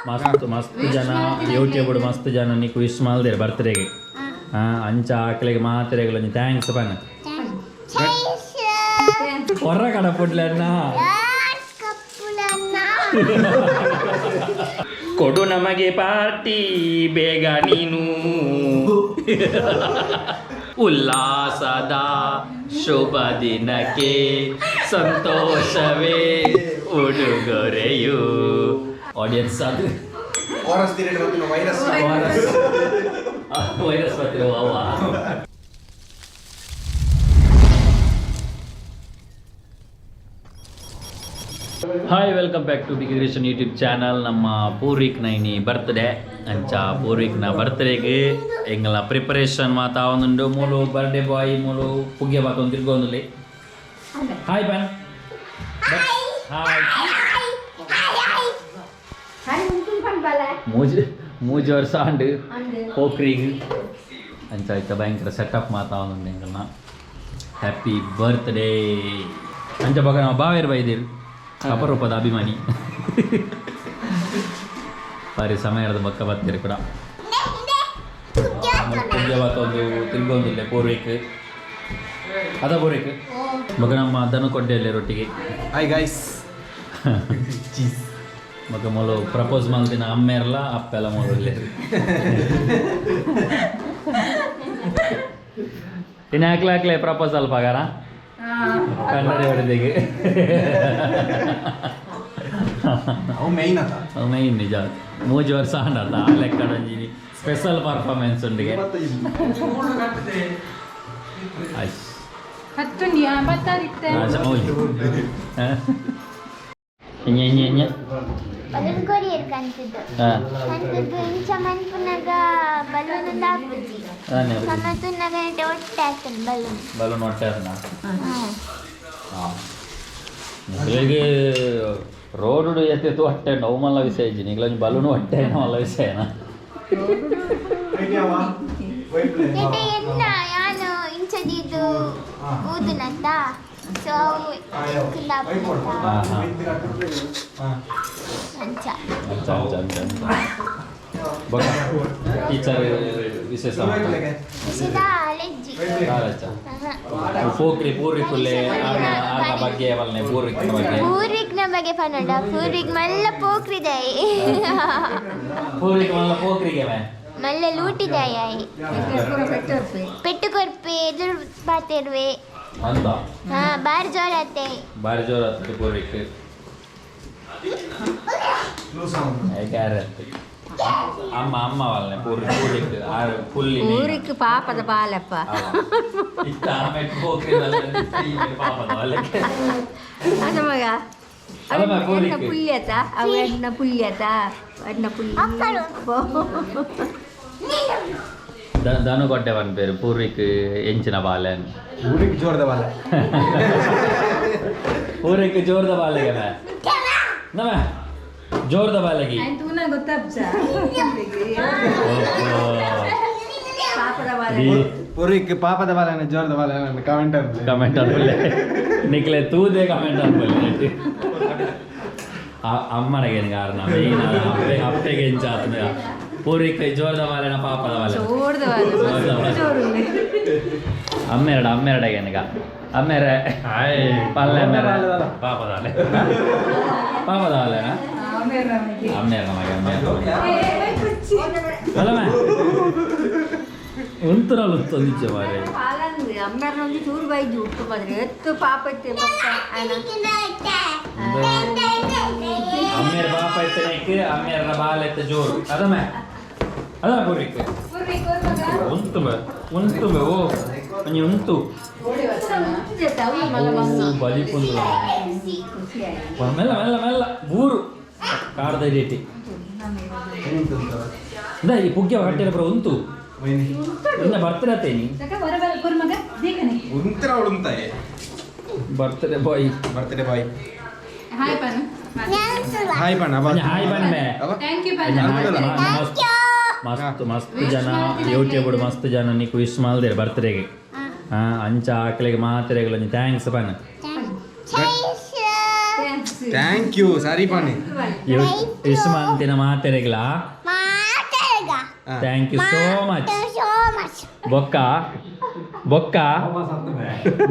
ಮಸ್ತ್ ಮಸ್ತ್ ಜನ ಯೂಟ್ಯೂಬ್ ಮಸ್ತ್ ಜನ ನಿಕ್ ವಿಶ್ ಮಲ್ದೇರ್ ಬರ್ತ್ಡೇಗೆ. ಅಂಚ ಆಕ್ಲೆಗ್ ಮಾತೆರೆಗ್ಲ ಒಂಜಿ thanks ಪನ್ನ. ಹೊರ ಕಡ ಪುಡ್ಲನ್ನ ಕೊಡು ನಮಗೆ ಪಾರ್ಟಿ ಬೇಗ ನೀನು. ಉಲ್ಲಾಸದ ಶುಭ ದಿನಕ್ಕೆ ಸಂತೋಷವೇ ಉಡುಗೊರೆಯು. ಆಡಿಯನ್ಸ್ ಅದು ವೈರಸ್ ವೈರಸ್. ವೈರಸ್ ಬರ್ತಿರೋ ಅವ್ವ. Hi, welcome back to big creation YouTube channel. ನಮ್ಮ ಪೂರ್ವಿಕ್ ನೈನಿ ಬರ್ತ್ಡೇ. ಅಂಚ ಪೂರ್ವಿಕ್ನ ಬರ್ತ್ಡೇಗೆ ಎಂಗಲ ಪ್ರಿಪರೇಷನ್ ಮಾತಾವೊಂದುಂಡು. ಮೂಲು ಬರ್ಡೇ ಬಾಯ್ ಮೂಲು ಪುಗ್ಗೆ ಬಾತೊಂದು ತಿರ್ಗೊಂದುಲಿ. ಹಾಯ್ ಬನ್, ಹಾಯ್. ಮೂಜಿ ಮೂಜಿ ವರ್ಷ ಆಂಡ್ ಪೋಕ್ರಿಗ್. ಅಂಚ ಆಯ್ತ ಭಯಂಕರ ಸೆಟಪ್ ಮಾತಾವೊಂದುಂಡು ಎಂಗಲ್ನ. Happy birthday. ಅಂಚ ಬಗ ನಾವು ಬಾವೇರು ಬೈದಿರು, ಅಪರೂಪದ ಅಭಿಮಾನಿ. ಬಾರಿ ಸಮಯದ ಬೊಕ್ಕ ಬತ್ತೀರಿ ಕೂಡ. ಪುಗ್ಗೆ ಬಾತೊಂದು ತಿರ್ಗೊಂದಿಲ್ಲ ಪೂರ್ವಿಕ್ ಅದ. ಪೂರ್ವಿಕ್ ಬೊಕ್ಕ ನಮ್ಮ ದನ ಕೊಡ್ಡೆಯಲ್ಲಿ ರೊಟ್ಟಿಗೆ. Hi guys. Cheese. ಬೊಕ್ಕ ಮೂಲು ಪ್ರಪೋಸ್ ಮಲ್ದಿನ ಅಮ್ಮೇರ್ಲ ಅಪ್ಪೆಲ್ಲ ಮೂಲು ಇಲ್ಲೇರು. ಇನ್ನು ಹಾಕ್ಲೆ ಹಾಕ್ಲೆ ಪ್ರಪೋಸಲ್ ಪಗಾರ ಕನ್ನಡಿ ಹೊಡೆದಿಗೆ. ಅವು ಮೇಯ್ನ್ ಅದ. ಮೈನ್ ನಿಜ. ಮೂಜಿ ವರ್ಷ ಆಂಡಲ್ಲ, ಆ ಲೆಕ್ಕಡಂಜಿನಿ ಸ್ಪೆಷಲ್ ಪರ್ಫಾರ್ಮೆನ್ಸ್ ಉಂಡಿಗೆ. ಆಯ್ತು. ಹತ್ತುಂಡಿ ಬತ್ತಾದಿತ್ತೆ. ರಾಜಮೌಳಿ. ಇಂಜ ಇಂಜ ಇಂಜ. ಬಲೂನ್ ಕೊರಿಯರ್ ಕಂತದ್ದು. ಕಂತದ್ದು ಇಂಚ ಮನ್ಪುನಗ ಬಲೂನ್ ಒಂದು ಹಾಕುಜಿ. ಸಣ್ಣ ತುನ್ನಗ ಒಟ್ಟೆ ಹಾಕ್ತೇನೆ ಬಲೂನ್. ಬಲೂನ್ ಹೊಟ್ಟೆ ಅದನ್ನ. ಹಾಂ, ನಿಗಳಿಗೆ ರೋಡ್ ಎತ್ತಿತ್ತು ಹೊಟ್ಟೆ ನೋವು ಮಲ್ಲ ವಿಷಯ ಇಜ್ಜಿ. ನಿಗ್ಲೊಂಜಿ ಬಲೂನ್ ಹೊಟ್ಟೆ ಮಲ್ಲ ವಿಷಯನಾ? ನೆಟೆ ಎನ್ನ ಯಾನು ಇಂಚದಿದ್ದು ಊದುನಂತ, ಸೊ ಅವು ಎಂಕುಂದ. ಹಾಂ ಹಾಂ ಅಂಚ. ಅಂಚ ಅಂಚ ಅಂಚ ಅಂಚ. ಬೊಕ್ಕ ಟೀಚರ್ ವಿಶೇಷ. ವಿಷಯದ ಅಲೆಜ್ಜಿ. ಕಾಲಚ್ಚ ಪೋಕ್ರಿ ಪೂರ್ವಿ ಕುಲ್ಲೆ ಆರ್ನ ಆರ್ನ ಬಗ್ಗೆ ವಲ್ನೆ ಪೂರ್ವಿಕ್ನ ಬಗ್ಗೆ. ಪೂರ್ವಿಕ್ನ ಬಗ್ಗೆ ಪನ್ನಡ, ಪೂರ್ವಿಕ್ ಮಲ್ಲ ಪೋಕ್ರಿದಾಯಿ. ಪೂರ್ವಿಕ್ ಮಲ್ಲ ಪೋಕ್ರಿಗೆ ಮೇ. ಮಲ್ಲ ಲೂಟಿದಾಯಿ, ಪೆಟ್ಟು ಕೊರ್ಪೆ, ಎದುರು ಪಾತಿರುವೆ. ಅಂತ. ಹಾ, ಬಾರಿ ಜೋರತ್ತೆ. ಬಾರಿ ಜೋರ ಆತು ಪೂರ್ವಿಕ್. ಕ್ಯಾರೆಟ್ ಅಮ್ಮ ಅಮ್ಮ ವಲ್ನೆ ಪೂರ್ವಿ ಪೂರ್ವಿಕ್ ಆರ್ ಪುಲ್ಲಿ. ಊರಿಗೆ ಪಾಪದ ಬಾಲಪ್ಪ. ಇತ್ತ ಆಮೇಲೆ ಪೋಕ್ರಿ ಪಾಪದ ವಲ್ಲೆಕ್ಕೆ. ಅದ ಮಗ. ಅಲ್ಲ ಮ, ಎಣ್ಣ ಪೂರಿಕ್. ಪುಲ್ಯತ ಅವು, ಎಣ್ಣ ಪುಲ್ಯತ, ಎಣ್ಣ ಪುಲ್ಲಿ. ದನು ಕೊಟ್ಟೆ ಪನ್ಪೇರು ಪೂರ್ವಿಕ್ ಎಂಚಿನ ಬಾಲೆ. ಊರಿಗೆ ಜೋರ್ದ ಬಾಲ. ಪೂರ್ವಿಕ್ ಜೋರ್ದ ಬಾಲೆಗೆ ಮೇ ನಮ ಜೋರ್ದ ಬಾಲೆಗೆ. ತೂನ ಗೊತ್ತಾಪ್ಜ. ಪಾಪದ ಬಾಲ. ಪೂರ್ವಿಕ್ ಪಾಪದ ಬಾಲ, ಜೋರ್ದ ಬಾಲ ಕಮೆಂಟ್. ಕಮೆಂಟ್ ಅನ್ಬಲ್ಲೆ ನಿಕ್ಲೆ ತೂದೆ ಕಮೆಂಟ್ ಅನ್ಬಲ್ಲೆ. ಅಮ್ಮನಿಗೆ ಕಾರಣ ಮೇಯ್ನ್ ಅಪ್ಪೆ ಅಪ್ಪೆಗೆ ಎಂಚ ಆತನ ಪೂರ್ವಿಕ್ ಜೋರ್ದ ಬಾಲೆನ ಪಾಪದ ಬಾಲೆ? ಜೋರ್ದ ಬಾಲೆ. ಜೋರ್ದ ಬಾಲೆ. ಜೋರು. ಅಮ್ಮೆರಡ ಅಮ್ಮೆರಡಗೆ ನಿಗ ಅಮ್ಮೆರೆ ಪಲ್ಲೆ ಅಮ್ಮೆರೆ ಪಾಪದ ಬಾಲೆ, ಪಾಪದ ಬಾಲೆನಾ? ಅಮ್ಮೆರ ನಮಗೆ ಅಮ್ಮೆರ ಅಲ್ಲ ಉಂತುರಲ್ಲ ಉತ್ತೊಂದಿಚ್ಚೆ ಮಾರೆ. ಪಾಲಂದು ಅಮ್ಮೆರ್ನ ಒಂಜಿ ಚೂರು ಬೈಜು ಉಪ್ಪು ಬಂದ್ರೆ ಎತ್ತು ಪಾಪ ಇತ್ತೆ ಪಪ್ಪ ಆನ. ಅಮ್ಮೇರ ಬಾಪ ಇತ್ತನೇಕ್ ಅಮ್ಮೇರ ಬಾಲ ಇತ್ತ ಜೋರು ಅದಮ್ಮ ಅದ ಪೂರ್ವಿಕ್. ಉಂತು ಬೆ ಉಂತು ಬೆ ಓ ಒಂಜಿ ಉಂತು. ಓ ಬಲಿಪುಂದು. ಮೆಲ್ಲ ಮೆಲ್ಲ ಮೆಲ್ಲ ಬೂರು ಕಾಡ್ದ ಇಡೀಟಿ. ಇಂದ ಈ ಪುಗ್ಗೆ ಕಟ್ಟಿರ ಬರೋ ಉಂತು ಇನ್ನ ಬರ್ತಡೇ ನೀ. ಉಂತರ ಅವಳು ಉಂತಾಯೆ. Birthday boy. Birthday boy. Hi ಪನು. ಹಾಯ್ ಬಣ್ಣ. ಒಂಜಿ ಹಾಯ್ ಬನ್ನೆ. Thank you. ಒಂಜಿ ಪನು. ಹಾಯ್. ಮಸ್ತ್ ಮಸ್ತ್ ಮಸ್ತ್ ಜನ ಯೂಟ್ಯೂಬ್ ಮಸ್ತ್ ಜನ ನಿಕ್ ವಿಶ್ ಮಲ್ದೇರ್ ಬರ್ತ್ಡೇಗೆ. ಅಂಚ ಆಕ್ಲೆಗ್ ಮಾತೆರೆಗ್ಲ ಒಂಜಿ thanks Ponna. Thank you sorry ಪಾಣಿ. Wish ಮಂತಿನ ಮಾತೆರೆಗ್ಲ. ಮಾತಾಡಗ. Thank you so much. So much. ಬೊಕ್ಕ ಬೊಕ್ಕ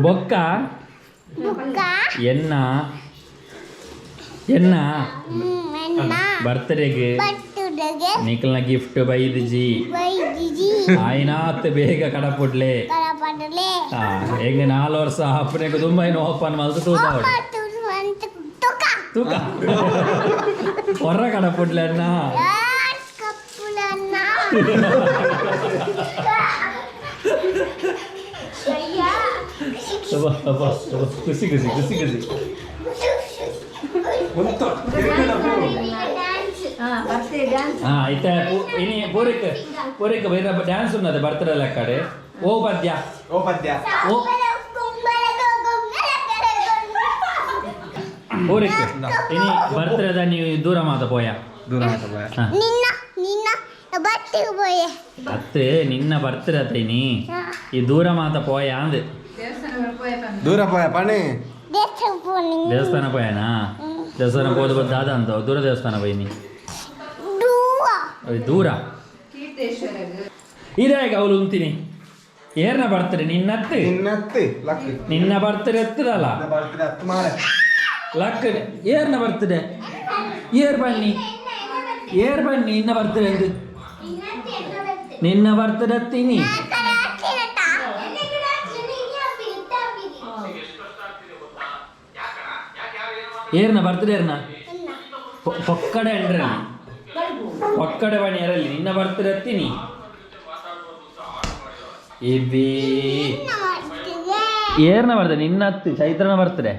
ಬೊಕ್ಕ. ಬುಕ್ಕ. ಎನ್ನ ಎನ್ನ ಎನ್ನ ಬರ್ತ್ಡೇಗೆ ಬರ್ತಡೆಗೆ ನಿಖಲ್ನ ಗಿಫ್ಟ್ ಬೈದಿಜಿ. ಬೈದಿಜಿ. ಆಯ್ನಾತ್ ಬೇಗ ಕಡಪುಡ್ಲೆ. ಕಡಪಡಲೆ. ಹೆಂಗೆ 4 ವರ್ಷ ಅಪ್ಪನೆಗೆ ತುಂಬ ಏನು ಓಪನ್ ಮಲ್ತು ತೂತಾವಡು. ಅಂತ ತುಕ. ತೂಕ ಹೊರ ಕಡಪುಡ್ಲೆ ಅಣ್ಣ. ಯಾರ್ ಕಪ್ಪುಲನ್ನ ಅಯ್ಯ. ಅಬ್ಬಾ, ಅಬ್ಬಾ, ಅಬ್ಬಾ. ಖುಷಿ ಖುಷಿ ಖುಷಿ ಖುಷಿ. ಡ್ಯಾನ್ಸ್. ಹಾ, ಬರ್ತೆ ಡ್ಯಾನ್ಸ್. ಹಾ ಇತ್ತೆ ಇನಿ ಪೂರಿಕ್ ಪೂರಿಕ್ ಬೈರ ಡ್ಯಾನ್ಸ್ ఉన్నది ಬರ್ತಡೆ ಲೆಕ್ಕಡೆ ಓ ಪದ್ಯ. ಓ ಪದ್ಯ. ಓ ಪೂರಿಕ್ ಇನಿ ಬರ್ತಡೆದ ನೀವು ದೂರ ಮಾತ ಪೋಯ. ದೂರ ಮಾತ ಬಾಯ. ಹಾ. ನಿನ್ನ ನಿನ್ನ ಬಟ್ಟಿಗೆ ಪೋಯೆ. ಅತ್ತೆ ನಿನ್ನ ಬರ್ತಡೆ ಅತ್ತೆ ಈ ದೂರ ಮಾತ ಪೋಯ ಅಂದ್. ದೇವಸ್ಥಾನ ಪೋಯೆ ಪನ್ನು. ದೂರ ಪೋಯ ಪಾಣಿ. ದೇಶ ಪೋನಿ. ದೇವಸ್ಥಾನ ಪೋಯನಾ? ದೇವಸ್ಥಾನ ಪೋದು ದಾದ ಅಂತ ದೂರ ದೇವಸ್ಥಾನ ಪೋಯಿನಿ. ದೂವ. ಅದು ದೂರ. ಕೀರ್ತೇಶ್ವರಗ್. ಇದಾಗ ಅವಳು ಉಂತೀನಿ ಏರ್ನ ಬರ್ತಡೆ ನಿನ್ನತ್ತೆ. ನಿನ್ನತ್ತೆ ಲಕ್. ನಿನ್ನ ಬರ್ತಡೆ ಎತ್ತದಲ್ಲ. ಬರ್ತ್ಡೇ ಹತ್ತು ಮಾರೆ. ಲಕ್ ಏರ್ನ ಬರ್ತಡೆ ಏರ್ ಬನ್ನಿ ಏರ್ ಬನ್ನಿ ನಿನ್ನ ಬರ್ತಡೆ ಎಂದು ನಿನ್ನ ಬರ್ತಡೆ ಹತ್ತೀನಿ. ಏರ್ನ ಬರ್ತಡೆ ಏರ್ನ ಪೊಕ್ಕಡೆ ಅಂಡ್ರಲ್ಲಿ ಪೊಕ್ಕಡೆ ಬನ್ನಿ ಎರಲ್ಲಿ ನಿನ್ನ ಬರ್ತಡೆ ಹತ್ತೀನಿ ಇಬ್ಬಿ. ಏರ್ನ ಬರ್ತಡೆ ನಿನ್ನ ಹತ್ತಿ ಚೈತ್ರನ ಬರ್ತಡೆ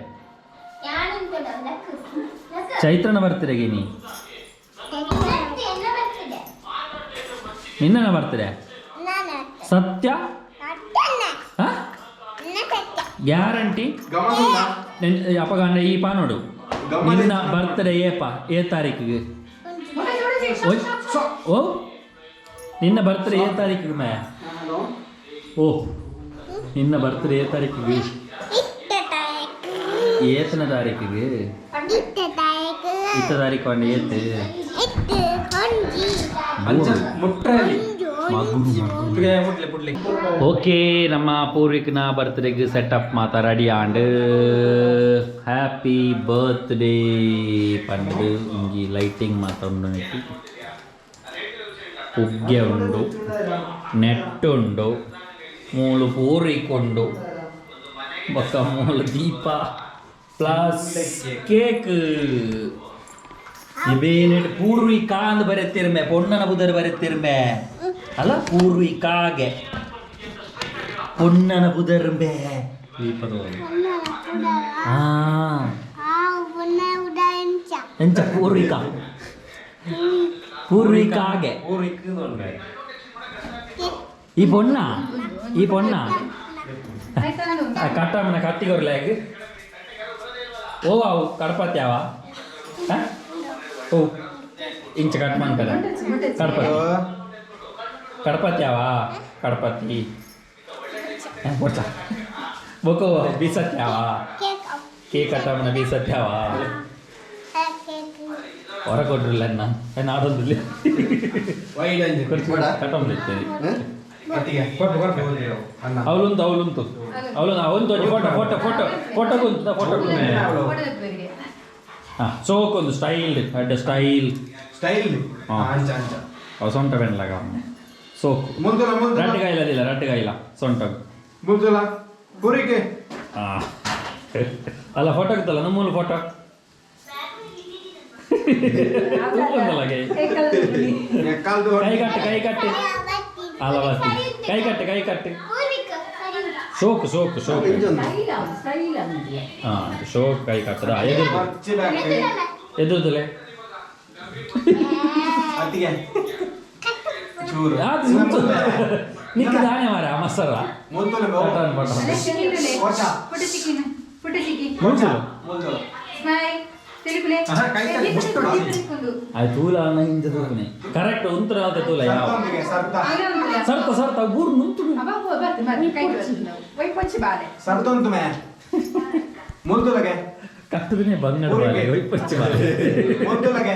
ಚೈತ್ರನ ಬರ್ತಡೆ ಗಿನಿ ನಿನ್ನನ ಬರ್ತಡೆ ಸತ್ಯ ಗ್ಯಾರಂಟಿ. ಗಮನ. ಅಪ್ಪಗಂಡ ಈ ಪಾನೋಡು ನಿನ್ನ ಬರ್ತಡೆ ಏಪ ಏ ತಾರೀಕಿಗೆ ಓಯ್, ಓ ನಿನ್ನ ಬರ್ತಡೆ ಏ ತಾರೀಕಿಗೆ ಮೇ ಓ ನಿನ್ನ ಬರ್ತಡೆ ಏ ತಾರೀಕಿಗೆ ಏತನ ತಾರೀಕಿಗೆ ಇತ್ತ ತಾರೀಕು ಅಂಡ ಏತ್ ಮುಟ್ರಲ್ಲಿ ಮಗು ಮುಟ್ಲೆ ಪುಟ್ಲೆ. ಓಕೆ ನಮ್ಮ ಪೂರ್ವಿಕ್ನ ಬರ್ತ್ಡೇಗೆ ಸೆಟಪ್ ಮಾತ ರೆಡಿ ಆಂಡ್ ಹ್ಯಾಪಿ ಬರ್ತ್ಡೇ ಪಂಡು ಇಂಜಿ ಲೈಟಿಂಗ್ ಮಾತ ಉಂಡು ನೆಟ್ಟಿ ಉಗ್ಗೆ ಉಂಡು ನೆಟ್ ಉಂಡು ಮೂಲು ಪೂರ್ವಿಕ್ ಉಂಡು ಬೊಕ್ಕ ಮೂಲು ದೀಪ ಪ್ಲಸ್ ಕೇಕ್ ಇಬೇನೆಟ್ ಪೂರ್ವಿಕಾ ಅಂದ್ ಬರೆತಿರ್ಮೆ ಪೊಣ್ಣನ ಬುದರ್ ಬರೆತಿರ್ಮೆ ಅಲ್ಲ ಪೂರ್ವಿಕಾಗೆ ಪೊಣ್ಣನ ಬುದರ್ಂಬೆ ದೀಪದ ಆ ಎಂಚ ಪೂರ್ವಿಕಾ ಪೂರ್ವಿಕಾಗೆ ಈ ಪೊಣ್ಣ ಈ ಪೊಣ್ಣ ಆಯ್ತಾ ನಾನು. ಕಟ್ಟಮ್ಮನ ಕತ್ತಿಗೊರ್ಲಾಗ ಓ ಅವು ಕಡಪತ್ಯಾವ ಓ ಇಂಚ ಕಟ್ ಮಾಡ್ತಾರೆ ಕಡಪತಿ ಕಡಪತ್ಯಾವ ಕಡಪತಿ ಬೊಡ್ಚ ಬೊಕೋ ಬೀಸತ್ಯಾವ ಕೇಕ್ ಕಟ್ಟಮ್ಮನ ಬೀಸತ್ಯಾವ ಹೊರ ಕೊಟ್ರಿಲ್ಲ ಅನ್ನ ಆಡೊಂದಿಲ್ಲ. ವೈಡ್ ಅಂಜಿ ಕಟ್ಟಮ್ಮನ ಮತ್ತಿಗೆ ಅನ್ನ. ಅವಳುಂತು ಅವಳುಂತು ಅವಳು ಅವನು ಫೋಟೋ ಫೋಟೋ ಫೋಟೋ ಫೋಟೋ ಕುಂತ ಫೋಟೋ. ಫೋಟೋ ತೆಗ್ದುವರಿಗೆ. ಹಾಂ ಸೋಕೊಂದು ಸ್ಟೈಲ್ ಅಡ್ಡ ಸ್ಟೈಲ್. ಸ್ಟೈಲ್. ಹಾ. ಅಂಚ ಅಂಚ. ಅವು ಸೊಂಟ ಬೆಣ್ಣಲಾಗ ಸೋಕು. ಮುಂದುಲ ಮುಂದುಲ. ರಡ್ಡುಗಾಯಿಲದಿಲ್ಲ ರಡ್ಡುಗಾಯಿಲ ಸೊಂಟ. ಮುಂದುಲ ಪೂರಿಗೆ. ಹಾಂ ಅಲ್ಲ ಫೋಟೋ ಆಗ್ತಲ್ಲ ನಮ್ಮೂಲು ಫೋಟೋ ತೂಕೊಂದಲಾಗೆ. ಕಾಲ್ದು. ಕೈ ಕಟ್ಟು ಕೈ ಕಟ್ಟು ಅಲ್ಲ ಬರ್ತೀನಿ ಕೈ ಕಟ್ಟು ಕೈ ಕಟ್ಟು ಸೋಕು ಸೋಕು ಸೋಕು. ಸ್ಟೈಲ್ ಸ್ಟೈಲ್ ಅಂದ್ಯ. ಹಾಂ ಸೋಕು ಕೈ ಕಟ್ಟದ ಎದುರು ಎದುರುದಲೆ. ಅತ್ತಿಗೆ ಚೂರು. ಯಾವ್ದು ಸುತ್ತು ನಿಕ್ಕ ದಾನೆ ಮಾರ ಮಸರ. ಮುಂದುಲ. ಪಟಾನ್ ಪಟಾನ್. ಫೋಟೋ ಸಿಕ್ಕಿನ ಫೋಟೋ ಸಿಕ್ಕಿ. ಮುಂಚು. ಮುಂದುಲ. ಸ್ಮೈಲ್ ತಿಳಿಪುಲೆ. ಆಹಾ, ಕೈ ತಲೆ, ಮುಟ್ಟು. ಅದು ತೂಲ ಇಂಚ ತೂಕನೆ ಕರೆಕ್ಟ್ ಉಂತರ ಆತ ತೂಲ ಯಾವ. ಸರ್ತೊಂದಿಗೆ ಸರ್ತ. ಸರ್ತ ಸರ್ತ ಊರು ನುಂತು. ಕೈ ಸರ್ತೊಂತು ಮೇ ಮುಂದುಲಗೆ. ಕಟ್ಟದನೆ ಬಂಗಡ ಬಾಲೆ ಒಯ್ಪಚ್ಚಿ ಬಾಲೆ. ಮೊದ್ಲಗೆ.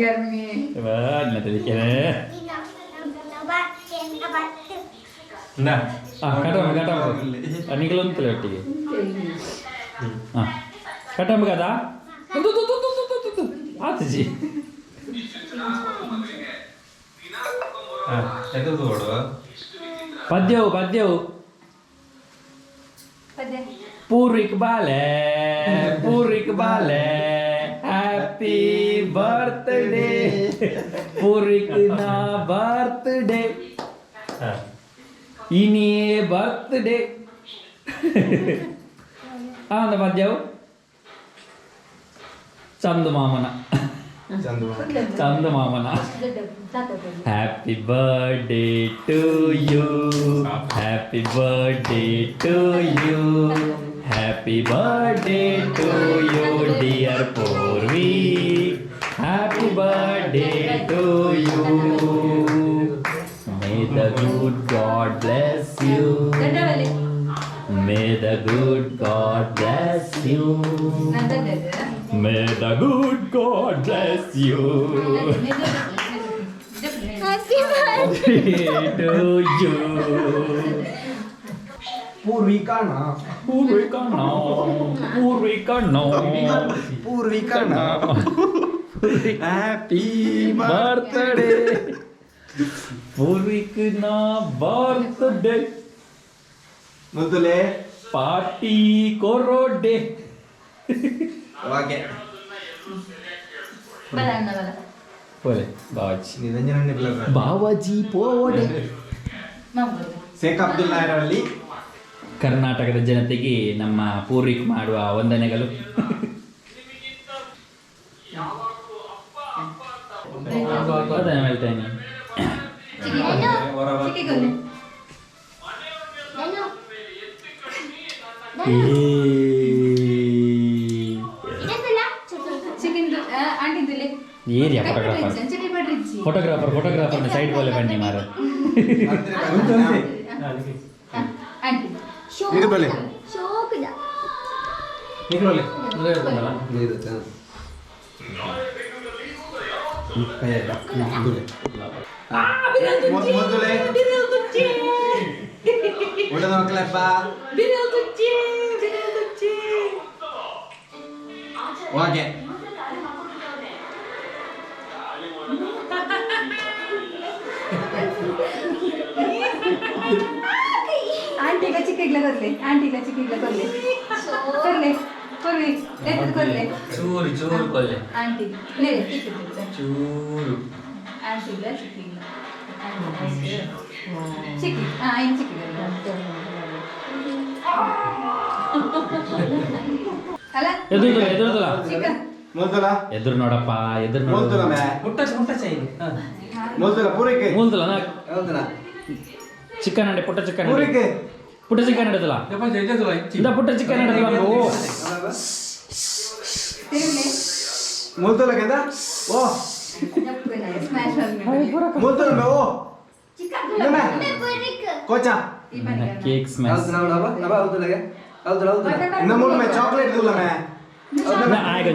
ಗರ್ಮಿ. ಬಾಡ್ನ ತಲಿಕೆನೆ. ಆ ಕಟಂಬ ಕಟಂಬ ನಿಗಲೊಂತಲೆ ಒಟ್ಟಿಗೆ. ಹಾ ಕಟಂಬ ಕದಾ ಆತಜಿ. ಪದ್ಯವು ಪದ್ಯವು. ಪದ್ಯ. ಪೂರ್ವಿಕ್ ಬಾಲೆ ಪೂರ್ವಿಕ್ ಬಾಲೆ ಹ್ಯಾಪಿ ಬರ್ತ್ಡೇ ಪೂರ್ವಿಕ್ ನಾ ಬರ್ತ್ಡೇ ಇನಿಯೇ ಬರ್ತ್ಡೇ ಆಂದ ಪದ್ಯವು ಚಂದು ಮಾಮನ. ಚಂದು. ಚಂದು ಮಾಮನ. Happy birthday to you, happy birthday to you, happy birthday to you dear Purvi, happy birthday to you. May the good God bless you. ದೊಡ್ಡವಲ್ಲಿ. May the good God bless you. ನಂದದ್ದು. May the good God bless you. Happy birthday. To you. ಪೂರ್ವಿಕಣ. ಪೂರ್ವಿಕಣ್ಣ ಪೂರ್ವಿಕಣ್ಣ. ಪೂರ್ವಿಕಣ happy birthday ಪೂರ್ವಿಕನ birthday. ಮೊದಲೇ party ಕೊರೋಡೆ. Okay. ಬಲ ಅಣ್ಣ ಬಲ. ಪೋಲೆ ಬಾವಾಜಿ. ನಿರಂಜನ. ಬಾವಾಜಿ ಪೋಡೆ. ಮಾಮೂಲು. ಶೇಖ್ ಅಬ್ದುಲ್ಲಾ ಅಲ್ಲಿ. ಕರ್ನಾಟಕದ ಜನತೆಗೆ ನಮ್ಮ ಪೂರ್ವಿಕ್ ಮಾಡುವ ವಂದನೆಗಳು. ಅದೇ ಹೇಳ್ತೇನೆ. ಚಿಕ್ಕಿ ಚಿಕ್ಕಿಗೊಲ್ಲೆ. ಧನು. ಏ. ಇದೆಲ್ಲ. ಚಿಕ್ಕಿಂದು ಆಂಟಿಂದುಲೆ. Area photographer. ಚಿಕ್ಕಿ ಪಡ್ರಿಜ್ಜಿ. ಫೋಟೋಗ್ರಾಫರ್ ಫೋಟೋಗ್ರಾಫರ್ ಸೈಡ್ ಬೋಲೆ ಬನ್ನಿ ಮಾರ. ಆಂಟಿ. ಇದು ಬಲೆ. ಶೋಕದ. ನಿಕ್ಲೋಲೆ. ಮೊದಲೇ ಊಟ ನೋಕ್ಲಪ್ಪ. ಓಕೆ. ಆಂಟಿಗ ಚಿಕ್ಕಿಗ್ಲ ಕೊರ್ಲೆ, ಆಂಟಿಗ ಚಿಕ್ಕಿಗ್ಲ ಕೊರ್ಲೆ ಕೊರ್ಲೆ ಕೊರ್ವಿ ಎತ್ತದ ಕೊರ್ಲೆ. ಚೂರು ಚೂರು ಕೊಲ್ಲೆ. ಆಂಟಿ ನೇರೆ ಚಿಕ್ಕಿದ್ದು. ಚೂರು. ಆಂಟಿಗ್ಲ ಚಿಕ್ಕಿಗ್ಲ ಚಿಕ್ಕಿ ಹಾಂ ಇನ್ನು ಚಿಕ್ಕಿಗಲ್ಲ ಅಲ್ಲ. ಎದುರುದಲ್ಲ ಎದುರುದಲ್ಲ. ಚಿಕ್ಕ. ಮೊದಲ. ಎದುರು ನೋಡಪ್ಪ ಎದುರು ಮೊದಲ. ನೋಡು. ಮೇ ಮೊದಲ ಪೂರೈಕೆ. ಮೂಲ್ದಲ್ಲ. ಹೌದಲ್ಲ. ಚಿಕನ್ ಅಂಡೆ ಪುಟ್ಟ ಚಿಕನ್. ಪೂರೈಕೆ. ಪುಟ್ಟ ಚಿಕನ್ ಹಿಡಿದಲ್ಲ ಇಂದ ಪುಟ್ಟ ಚಿಕನ್ ಹಿಡಿದಲ್ಲ ಓ. ತಿರುಗಲೆ. ಮೊದಲ ಕೆಂದ ಓ. ಸ್ಮ್ಯಾಶ್. ಮೊದಲ ಮೇ ಓ. ಕೋಚಾ. ಈ ಬನ್ನಿ. Cake smash. ಇನ್ನ ಮೂರು ಮೇ ಚಾಕ್ಲೇಟ್ ದುಲ್ಲ ಮೇ. ಆಯ್ತು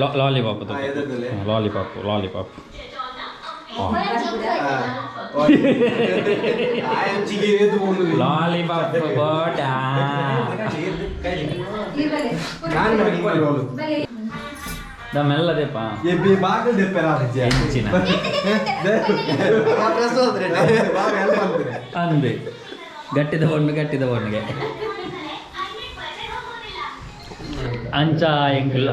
ಲಾಲಿಪಾಪ್ ಲಾಲಿಪಾಪ್. ಹಾ, ಎದ್ರದ್ದಲ್ಲೇ? Lollipop lollipop. ಲಾಲಿಪಾಪ್ ಬೋಟ. ಈ ಬಲೆ. ನಾನು ಬಲೆ. ನಮ್ಮೆಲ್ಲದೇಪ. ಎಬ್ಬಿ ಬಾಗಿಲು ದೆಪ್ಪೆರ. ಎಂಚಿನ ಅಂದೆ ಗಟ್ಟಿದ ಬಣ್ಣು ಗಟ್ಟಿದ ಬಣ್ಣಗೆ ಅಂಚ ಎಂಕಲ್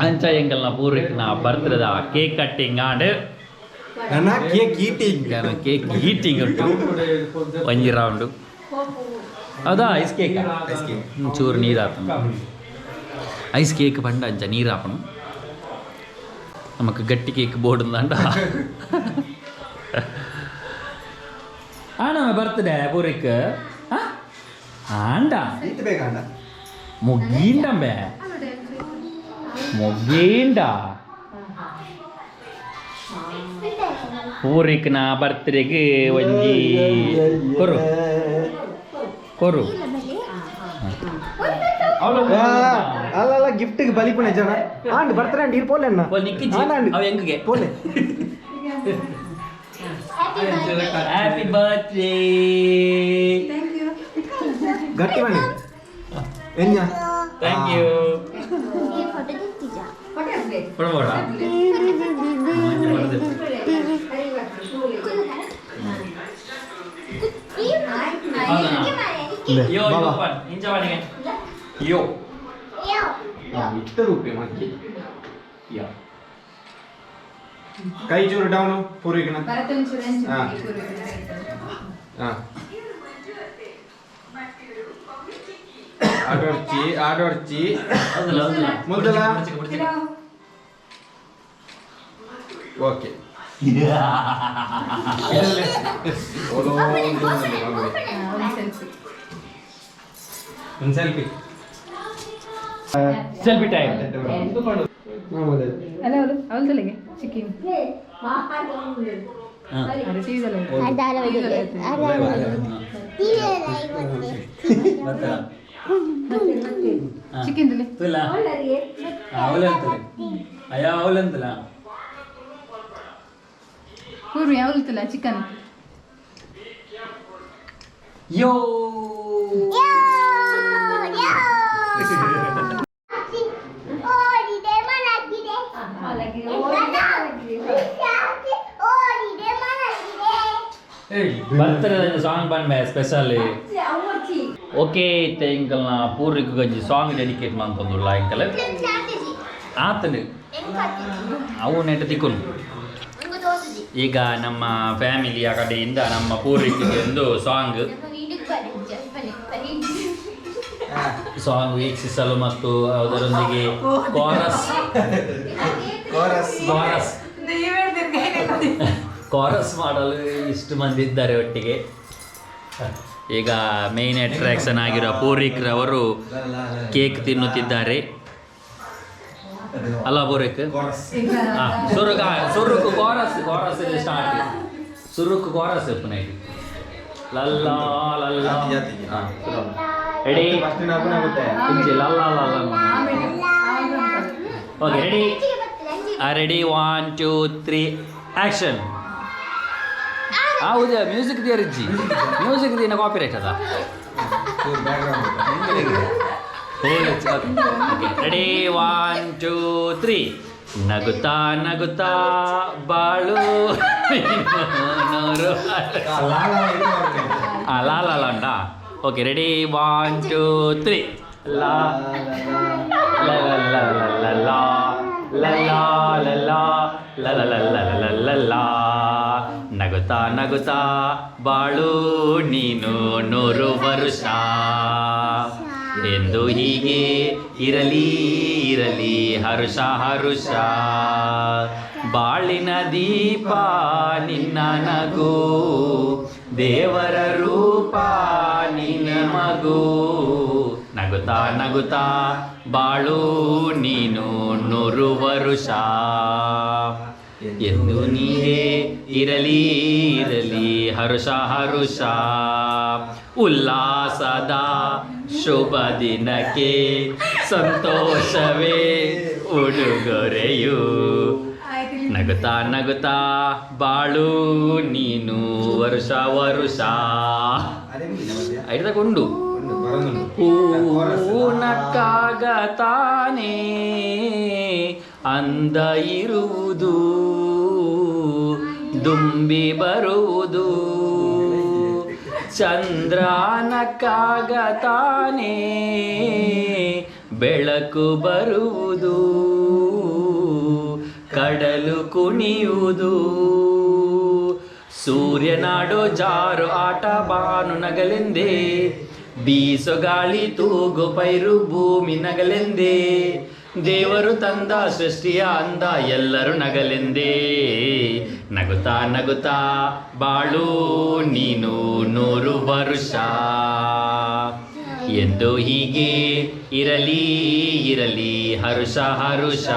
ಅಂಚ ಎಂಕಲ್ನ ಪೂರ್ವಿಕ್ನ ಬರ್ತ್ಡೇದ ಕೇಕ್ ಕಟ್ಟಿಂಗ್ ಆಂಡ್ ನನ್ನ ಕೇಕ್ ಈಟಿಂಗ್. ಕೇಕ್ ಈಟಿಂಗ್ ಉಂಟು ಒಂಜಿ ರೌಂಡು ಹೌದಾ ಐಸ್ ಕೇಕ್? Ice cake. ಚೂರು ನೀರು ಆತನು ಐಸ್ ಕೇಕ್ ಪಂಡ ಅಂಚ ನೀರು ಆಪನು ನಮಕ್ ಗಟ್ಟಿ ಕೇಕ್ ಬೋರ್ಡ್ ಅಂಡ ಆ ನಮ್ಮ ಬರ್ತ್ಡೇ ಪೂರಿಕ್ ಆಂಡ. ಈಟ್ ಬೇಕಂಡ. ಮುಗೀಂಡಂಬೆ ಮುಗೀಂಡ ಪೂರಿಕ್ನ ಬರ್ತ್ಡೇಗೆ ಒಂಜಿ ಕೊರು. ಕೊರು. ಅಲ್ಲ ಅಲ್ಲ, ಗಿಫ್ಟ್ ಬಲಿಪುಣೆ ಜನ ಆಂಡ್ ಬರ್ತಾರೆ ಅಂಡ್ ಇರ್ ಪೋಲೆ ಅಣ್ಣ. ಪೋಲ್ ನಿಕ್ಕಿಜ್ಜಿ. ಅವ ಹೆಂಗೆ? ಪೋಲೆ. Happy birthday. Thank you. ಗಟ್ಟಿ ಬನ್ನಿ ಎನ್ಯ. Thank you. ಈ ಫೋಟೋ ತೆಗ್ದಿದ್ಯಾ? ಕೊಡ್ಬೋಡ. ಯೋ ಯೋ ಪನ್ ಇಂಚ ಬನ್ನಿಗೆ ಯೋ. ಯೋ. ಇತ್ತ ರೂಪಾಯಿ ಮಕ್ಕಿ. ಯೋ. ಕೈ ಚೂರು ಡೌನು ಪೂರ್ವಿಕನ. ಭರತ ಇನ್ಶೂರೆನ್ಸ್. ಹಾ. ಹಾ, ಆಡೋರ್ಚಿ ಆಡೋರ್ಚಿ. ಹೌದಲ್ಲ, ಹೌದಲ್ಲ. ಮೊದಲ. ಬಿಡ್ಚಿಕ, ಬಿಡ್ಚಿಕ. ಓಕೆ. ಸೆಲ್ಫಿ. ಒಂದು ಸೆಲ್ಫಿ. Selfie time. ಅಲ್ಲ, ಅವಳು ಅವಳ ತಲೆಗೆ ಚಿಕ್ಕಿನ. ಅರೆ ಟಿವಿದಲ್ಲ. ಅರ್ಧ ಅಲ್ಲ, ಅರ್ಧ ಬರ್ತಾರ. ಚಿಕ್ಕಿನ ತಲೆ. ತುಲ ಅವಳೆ ಅಂತಲೆ, ಅಯ್ಯ ಅವಳೆ ಅಂತಲ್ಲ. ಪೂರ್ವಿ, ಅವಳು ತುಲ ಚಿಕನ್. ಯೋ. ಓಡಿದೆ ಮಲಗಿದೆ, ಓಡಿದೆ ಮಲಗಿದೆ. ಬರ್ತಾರೆ ಸಾಂಗ್ ಬಂದ್ಮೆ ಸ್ಪೆಷಲ್. ಓಕೆ, ಎಂಕಲ್ನ ಪೂರ್ವಿಕ ಗಂಜಿ ಸಾಂಗ್ ಡೆಡಿಕೇಟ್ ಮಾಡ್ಕೊಂಡುಲ್ಲ ಎಂಕಲ್ ಆತನು. ಅವು ನೆಟ್ ತಿಕ್ಕೊಂಡು. ಈಗ ನಮ್ಮ ಫ್ಯಾಮಿಲಿಯ ಕಡೆಯಿಂದ ನಮ್ಮ ಪೂರ್ವಿಕರಿಗೆ ಒಂದು ಸಾಂಗ್ ಸಾಂಗ್ ವೀಕ್ಷಿಸಲು ಮತ್ತು ಅದರೊಂದಿಗೆ ಕೋರಸ್. ಕೋರಸ್. ಕೋರಸ್, ಕೋರಸ್ ಮಾಡಲು ಇಷ್ಟು ಮಂದಿ ಇದ್ದಾರೆ ಒಟ್ಟಿಗೆ. ಈಗ ಮೇನ್ ಅಟ್ರಾಕ್ಷನ್ ಆಗಿರೋ ಪೂರ್ವಿಕ್ರವರು ಕೇಕ್ ತಿನ್ನುತ್ತಿದ್ದಾರೆ ಅಲ್ಲ ಪೂರ್ವಿಕ್? ಕೋರಸ್. ಸುರುಕ ಸುರುಕು ಕೋರಸ್, ಕೋರಸ್ ಸ್ಟಾರ್ಟ್. ಸುರುಕು ಕೋರಸ್ ಇಪ್ಪು ಲಲ್ಲ ಲಲ್ಲ. ರೆಡಿ. ಫಸ್ಟ್ ನಾಲ್ಕು ಆಗುತ್ತೆ. ಇಂಚಿ ಲಲ್ಲ ಲಲ್ಲ. Okay, ready. Ready, one, two, three, action. ಹೌದಾ? ಮ್ಯೂಸಿಕ್ ದಿಯರಿಜ್ಜಿ, ಮ್ಯೂಸಿಕ್ ದಿನ ಕಾಪಿರೈಟ್ ಅದ. Ready, one, to, three. ನಗುತ್ತಾ ನಗುತ್ತಾ ಬಾಳು ನೂರು. ಆ ಲಾ ಲಾ ಲಾ ಉಂಟಾ? Okay, ready, one, two, three. ಲಾ ಲ ಲ ಲ ಲ ಲ ಲ ಲ ಲ ಲ ಲ ಲ ಲ ಲ ಲ ಲ. ನಗುತ್ತಾ ನಗುತ್ತಾ ಬಾಳು ನೀನು 100 ವರುಷ, ಎಂದು ಹೀಗೆ ಇರಲಿ ಇರಲಿ ಹರುಷ ಹರುಷ. ಬಾಳಿನ ದೀಪ ನಿನ್ನ ನಗು, ದೇವರ ರೂಪ ನಿನ್ನ ಮಗು. ನಗುತ್ತಾ ನಗುತ್ತಾ ಬಾಳು ನೀನು 100 ವರುಷ, ಎಂದು ನೀರೇ ಇರಲಿ ಇರಲಿ ಹರುಷ ಹರುಷ. ಉಲ್ಲಾಸದ ಶುಭ ದಿನಕ್ಕೆ ಸಂತೋಷವೇ ಉಡುಗೊರೆಯು. ನಗುತ್ತಾ ನಗುತ್ತಾ ಬಾಳು ನೀನು ವರುಷ ವರುಷ. ಐದಕೊಂಡು ಹೂನಕ್ಕಾಗ ತಾನೇ ಅಂದ ಇರುವುದು, ದುಂಬಿ ಬರುವುದು. ಚಂದ್ರನಕ್ಕಾಗ ತಾನೇ ಬೆಳಕು ಬರುವುದು, ಕಡಲು ಕುಣಿಯುವುದು. ಸೂರ್ಯನಾಡೋ ಜಾರು ಆಟ ಬಾನು ನಗಲೆಂದೇ, ಬೀಸೋ ಗಾಳಿ ತೂಗು ಪೈರು ಭೂಮಿ ನಗಲೆಂದೇ. ದೇವರು ತಂದ ಸೃಷ್ಟಿಯ ಅಂದ ಎಲ್ಲರೂ ನಗಲೆಂದೇ. ನಗುತ್ತಾ ನಗುತ್ತಾ ಬಾಳು ನೀನು 100 ವರುಷ, ಎಂದು ಹೀಗೆ ಇರಲಿ ಇರಲಿ ಹರುಷ ಹರುಷ.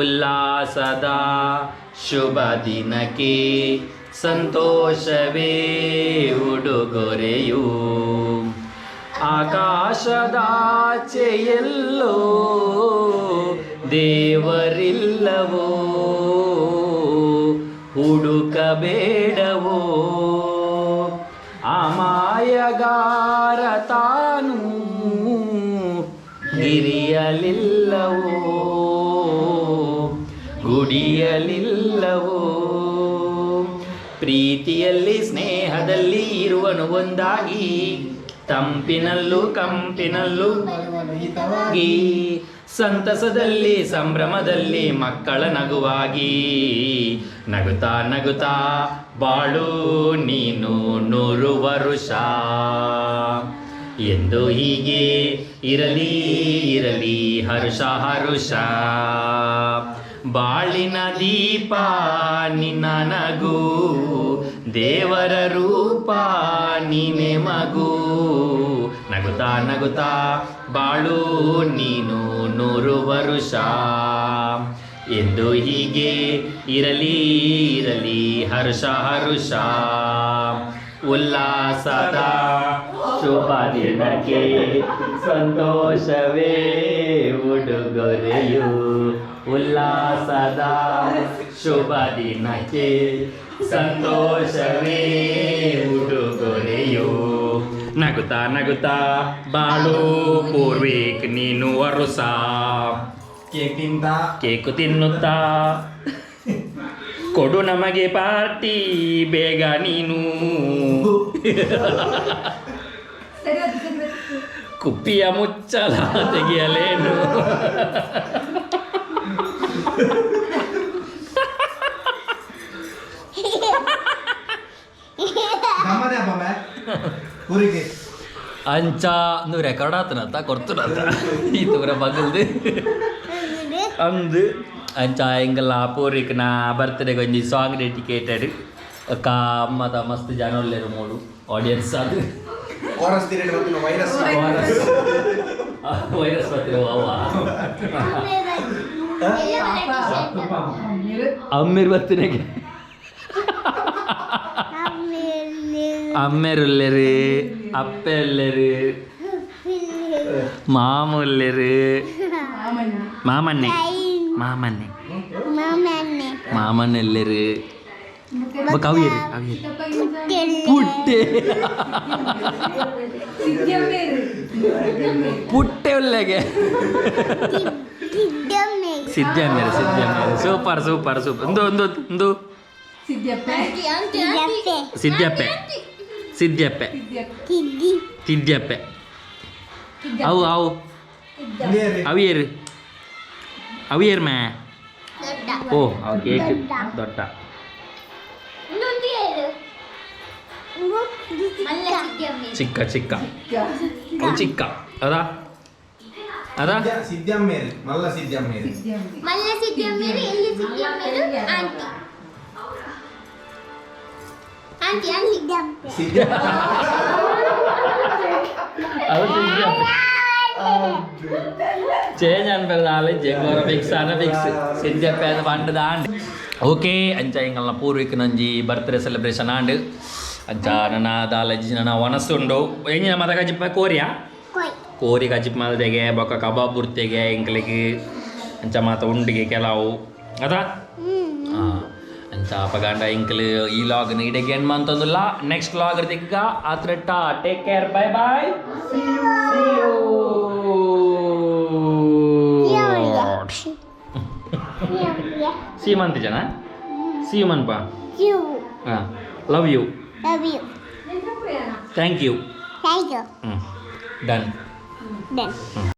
ಉಲ್ಲಾಸದ ಶುಭ ದಿನಕ್ಕೆ ಸಂತೋಷವೇ ಉಡುಗೊರೆಯು. ಆಕಾಶದಾಚೆಯೆಲ್ಲೋ ದೇವರಿಲ್ಲವೋ, ಹುಡುಕಬೇಡವೋ. ಆ ಮಾಯಗಾರ ತಾನು ಗಿರಿಯಲಿಲ್ಲವೋ, ಗುಡಿಯಲಿಲ್ಲವೋ. ಪ್ರೀತಿಯಲ್ಲಿ ಸ್ನೇಹದಲ್ಲಿ ಇರುವನು ಒಂದಾಗಿ, ತಂಪಿನಲ್ಲೂ ಕಂಪಿನಲ್ಲೂ ಸಂತಸದಲ್ಲಿ ಸಂಭ್ರಮದಲ್ಲಿ ಮಕ್ಕಳ ನಗುವಾಗಿ. ನಗುತ್ತಾ ನಗುತ್ತಾ ಬಾಳು ನೀನು 100 ವರುಷ. ಎಂದು ಹೀಗೆ ಇರಲಿ ಇರಲಿ ಹರುಷ ಹರುಷ. ಬಾಳಿನ ದೀಪ ನಿನ್ನ ನಗು, ದೇವರ ರೂಪ ನೀನೆ ಮಗು. ನಗುತ್ತಾ ನಗುತ್ತಾ ಬಾಳು ನೀನು 100 ವರುಷ. ಎಂದು ಹೀಗೆ ಇರಲಿ ಇರಲಿ ಹರ್ಷ ಹರುಷ. ಉಲ್ಲಾಸದ ಶುಭ ದಿನಕ್ಕೆ ಸಂತೋಷವೇ ಉಡುಗೊರೆಯು. ಉಲ್ಲಾಸದ ಶುಭ ದಿನಕ್ಕೆ ಸಂತೋಷವೇ ಉಡುಗೊರೆಯು. ನಗುತ್ತಾ ನಗುತ್ತಾ ಬಾಳು ಪೂರ್ವಿಕ್ ನೀನು ವರುಷ. ಕೇಕ್ ತಿಂತ ಕೇಕು ತಿನ್ನುತ್ತಾ ಕೊಡು ನಮಗೆ ಪಾರ್ಟಿ ಬೇಗ ನೀನು. ಸರಿ ಹೋಯ್ತು, ಸರಿ ಹೋಯ್ತು. ಕುಪ್ಪಿಯ ಮುಚ್ಚಲ ತೆಗೆಯಲೇನು. ನಮ್ಮದೇ ಅಪ್ಪ ಊರಿಗೆ. ಅಂಚ ನೀವು ರೆಕಾರ್ಡ್ ಆತನತ್ತ ಕೊಡ್ತನತ್ತ ಈ ತೂರ ಬಗಲ್ದು ಅಂದು. ಅಂಚ ಎಂಗಲ್ಲ ಪೂರ್ವಿಕ್ನ ಬರ್ತ್ಡೇಗೆ ಒಂಜಿ ಸಾಂಗ್ ಡೆಡಿಕೇಟೆಡ್. ಅಕ್ಕ ಅಮ್ಮದ ಮಸ್ತ್ ಜನ ಉಲ್ಲೆರ್ ಮೂಲು ಆಡಿಯನ್ಸ್ ಅದು. ಕೋರಸ್ ತಿರುಗಿ ಮತ್ತು ವೈರಸ್. ವೈರಸ್ ಬತ್ತಿರ ಅವ್ವ. ಅಮ್ಮಿರ್ ಬತ್ತಿನಗೆ ಅಮ್ಮೆರುಲ್ಲೆರು, ಅಪ್ಪೆ ಉಲ್ಲೆರು, ಮಾಮ ಉಲ್ಲೆರು. ಮಾಮನ್ನೆ ಮಾಮನ್ನೆ ಮಾಮನ್ನೆ ಎಲ್ಲೆರು. ಬೊಕ್ಕ ಅವಿಯರು ಅವಿಯರು ಪುಟ್ಟೆ ಪುಟ್ಟೆ ಉಲ್ಲೆಗೆ ಸಿದ್ದಮ್ಮೇರು ಸಿದ್ದಮ್ಮೇರು. Super super super. ಒಂದು ಒಂದು ಒಂದು. ಸಿದ್ಯಪ್ಪೆ. ಸಿದ್ಯಪ್ಪೆ ಸಿದ್ಯಪ್ಪೆ ತಿದ್ಯಪ್ಪೆ. ಅವು ಅವು ಅವಿಯರು ಅವಿಯರ್ ಮೇ. ಓ ಅವು ಕೇಕ್ ದೊಡ್ಡ. ಚಿಕ್ಕ ಚಿಕ್ಕ ಅವು ಚಿಕ್ಕ ಅದಾ ಅದಾ. ಸಿದ್ದಮ್ಮೇರು ಮಲ್ಲ ಸಿದ್ದಮ್ಮೇರು. ಮಲ್ಲ ಸಿದ್ದಮ್ಮೇರು, ಎಲ್ಲಿ ಸಿದ್ದಮ್ಮೇರು? Aunty aunty aunty. ಸಿದ್ದ ಅವು ಸಿದ್ಯಪ್ಪೆ. ಚೇಂಜ್ ಅನ್ಪೆಲ್ಲ ಜೆಂಗೋರ ಫಿಕ್ಸ್ ಅನ ಫಿಕ್ಸ್ ಸಿದ್ಯಪ್ಪೆ ಅದು ಪಂಡದ ಆಂಡ್. ಓಕೆ, ಅಂಚ ಎಂಗಲ್ನ ಪೂರ್ವಿಕ್ ನಂಜಿ ಬರ್ತ್ಡೇ ಸೆಲೆಬ್ರೇಷನ್ ಆಂಡ್. ಅಂಚ ನನ್ನ ದಾಲಜಿ ನನ್ನ ವನಸ್ಸುಂಡು ಎಂಜಿನ ಮತ ಕಜಿಪ್ಪ ಕೋರಿಯಾ ಕೋರಿ ಕಜಿಪ್ ಮಲ್ದೆಗೆ ಬೊಕ್ಕ ಕಬಾಬ್ ಬುರ್ತೆಗೆ ಎಂಕ್ಲೆಗ್. ಅಂಚ ಮಾತ ಉಂಡಿಗೆ ಕೆಲವು ಅದ. ಅಂಚ ಅಪಗಾಂಡ ಎಂಕ್ಲು ಈ ಲಾಗ್ ಇಡೆಗೆ ಏನ್ ಮಂತೊಂದುಲ್ಲ. ನೆಕ್ಸ್ಟ್ ಲಾಗ್ ದಿಕ್ಕ ಆತ್ರಟ್ಟ. Take care, bye bye, see you. See ಮಂತಿ ಜನ ಸಿ ಮನ್ಪ. ಹಾಂ, love you. Love you. Thank you. Thank you. ಹ್ಞೂ, ಡನ್. Done. ಹ್ಞೂ.